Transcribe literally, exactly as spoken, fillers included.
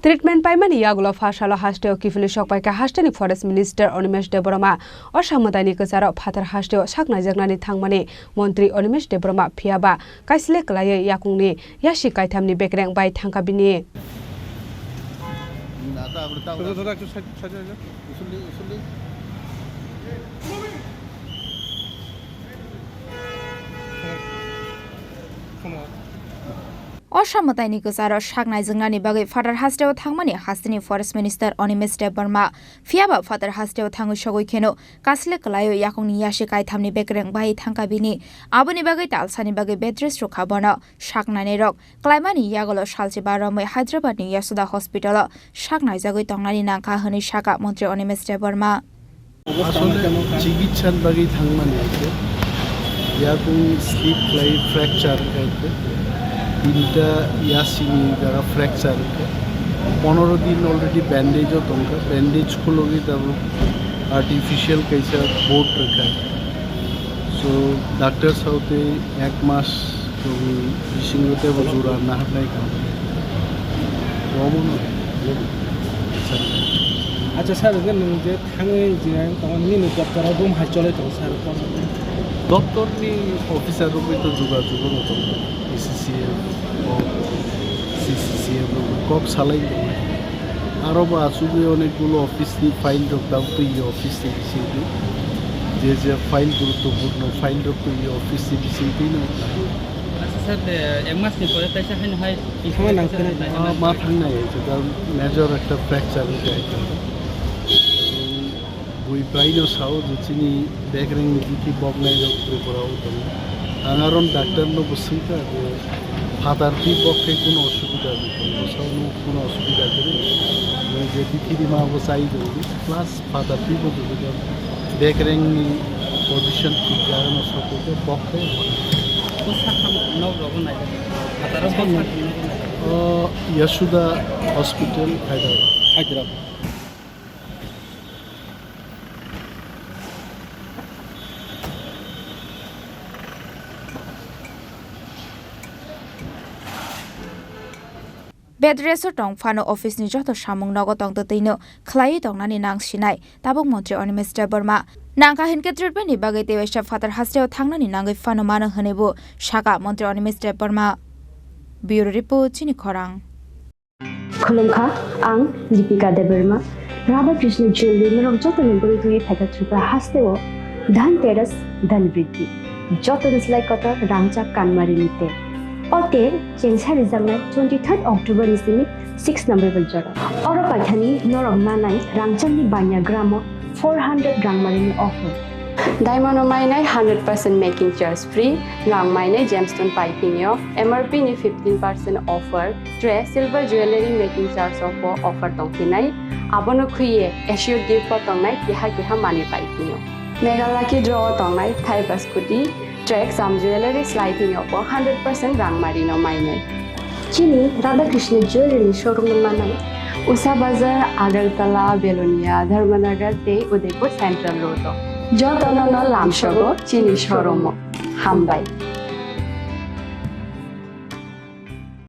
Treatment paimani yagulo phasalo hasteo kiphilwi sokpaikha hasteni Forest Minister Animesh Debbarma. O samwtaini kwcharo phatar hasteo sak naijaknani thangmani Montri Animesh Debbarma, phiyaba kaisle kwlaiwi yakungni yasi kaithamni bekereng bai thangkha bini. O samwtaini kwcharo sak naijaknani bagwi phatar hasteo thangmani hasteni Forest Minister Animesh Debbarma. Phiyaba phatar hasteo thangwi sogwi kheno kasle kwlaio yakungni yasi kaithamni bekereng bai thangkha bini. Aboni bagwi talsani bagwi bed rest rwkha bono. Sak nainairok klaimani yagulo salchi ba romwi Hyderabadni Yashoda Hospitalo sak naijagwi tongnani nangkha hwnwi sakha Montri Animesh Debbarma. Asole chikitsan bagwi thangmani ase. Yakung slip khlai fracture khaikhe. Tinta yasini jaga fracture khe. Pondro din already bandage o tongkha. Bandage khulogwi tabuk artificial kaisa board rwkha. So, doctor saute ek mas tong bisingo tebo jura naharnai kha. Omono. Acha sir, nwng je thangwi jinai tongo, nini doptoro bum hai cholai tongo sir, kono? Doptorni officer rokbai to jogajog no tongo, A C C F o, C C C F rok kok salai tongo. Aro bo achugwi onekgulo office ni file rok tabuk to e office ni bisingtwi. Je je file guruttopurno file rok to e office ni bisingtwi no. Acha sir, eh, ek mas ni pore kaisa haino hai. Thangma nang khna. Ah, ma thangnai, major ekta fracture ni jai. Bui braino sao je chini bekereng ni bithi boknai rok Tripura o tongo. Ang aron doctor no bo swngkha je phatar twi bok khe kuno osubida ni tongo, sao no kuno osubida kwrwi. Je bithi rima bo chai tongo, plus phatar twi bo kwrwi tongo. Bekereng ni position thik jaga no sokoi khe bok khe. O sakha nok rogo nai. Phataro bo sakha nok nai. O Yashoda Hospital, Hyderabad. Hyderabad. Bed rest o tong phano office ni joto samung nogo tong twtwi no khlaiwi tongnani nang sinai, tabuk Montri Animesh Debbarma. Nangkha hinkhe treatment ni bagwi tei waisa phatar hasteo thangnani nangwi phano mano hwnwi bo sakha Montri Animesh Debbarma. Bureau Report, Chini Khorang. Khulumkha, ang Deepika Debbarma. Radha Krishna Jewelry norok joto ni bagwi twiwi phaikha Tripura hasteo Dhan Teras, Dhan Vriddhi. Joto ni slai kotor rangchak kanmari ni tel. O tel chengsa rijaknai twenty third October ni simi six November jora. Oro paithani norok manai rangchak ni banya gramo four hundred rangmari ni offer. Diamond o mainai hundred percent making charge free, rang mainai gemstone paipinio, M R P ni fifteen percent offer, tre silver jewelry making charge o bo offer tongphinai, abono khwiye assured gift bo tongnai keha keha manwi paipinio. Mega Lucky Draw o tongnai thaiba scooty, tre jam jewelry slai phinio bo hundred percent rangmari no mainai. Chini Radha Krishna Jewelry ni showroom no manai. Usha Bazar, Agartala, Belonia, Dharmanagar tei Udaipur Central Road o. Jotono no lamsogo chini showroom o. Hambai.